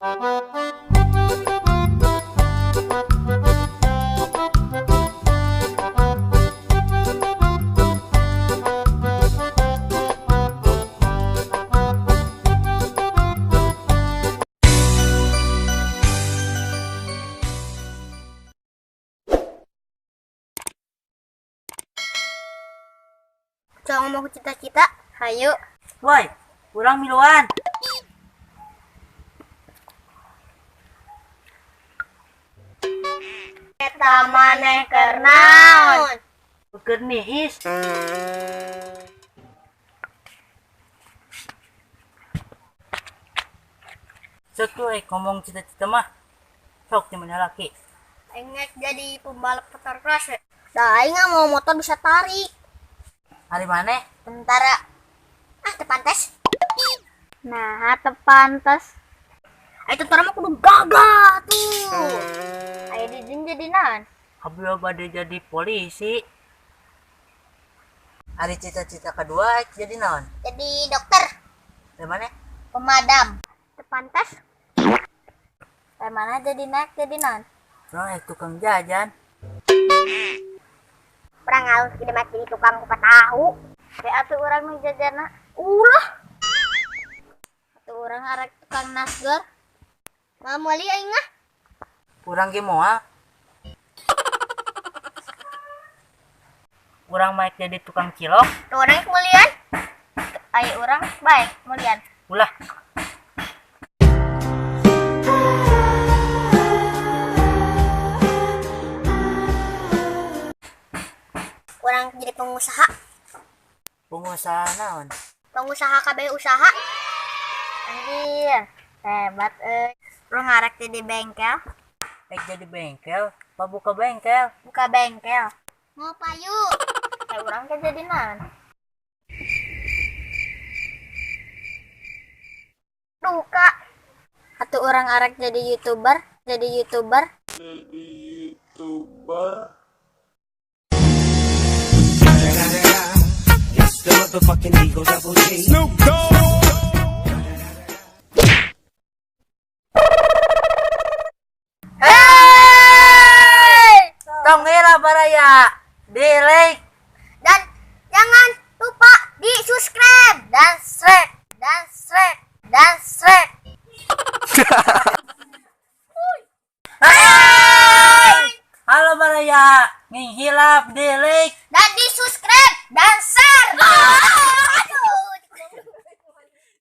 Coba ngomong cita-cita, hayu. Woi, urang miluan. Eta maneh keur naon? Keur niis. Sok we ngomong cita-cita mah. Sok di mana laki. Aing jadi pembalap motocross ya. Dah aing mau motor bisa tarik. Ari maneh? Tentara. Ah, teu pantes. Nah, teu pantes. Ayo tentara mah kudu gagah tuh. Ayo didin jadi naon? Abdi bade jadi polisi. Ari cita-cita kedua jadi naon? Jadi dokter. Dari mana? Pemadam. Teu pantes. Dari mana jadi naik jadi naon? Urang tukang jajan. Urang ngalus gede mah jadi tukang kupat tahu. Be atuh urang nu jajanna. Ulah. Atuh urang arek tukang nasgor. Mau meuli aing mah. Urang ge moal. Urang mah jadi tukang cilok. Tuh urang meulian. Ayo urang bae meulian. Ulah. Urang jadi pengusaha. Pengusaha naon? Pengusaha kabeh usaha. Anjir, hebat euy. Urang ngarek jadi bengkel. Rek jadi bengkel, apa buka bengkel? Buka bengkel. Mau payu. Urang teh jadi naon? Duka. Atuh urang arek jadi YouTuber, jadi YouTuber. Jadi YouTuber. It's the motherfucking Eagle Double G. Snoop Dogg. Hey! Tong heula baraya. Di like dan jangan lupa di subscribe dan share dan share dan share. Hai! Halo baraya, ngihilap di like.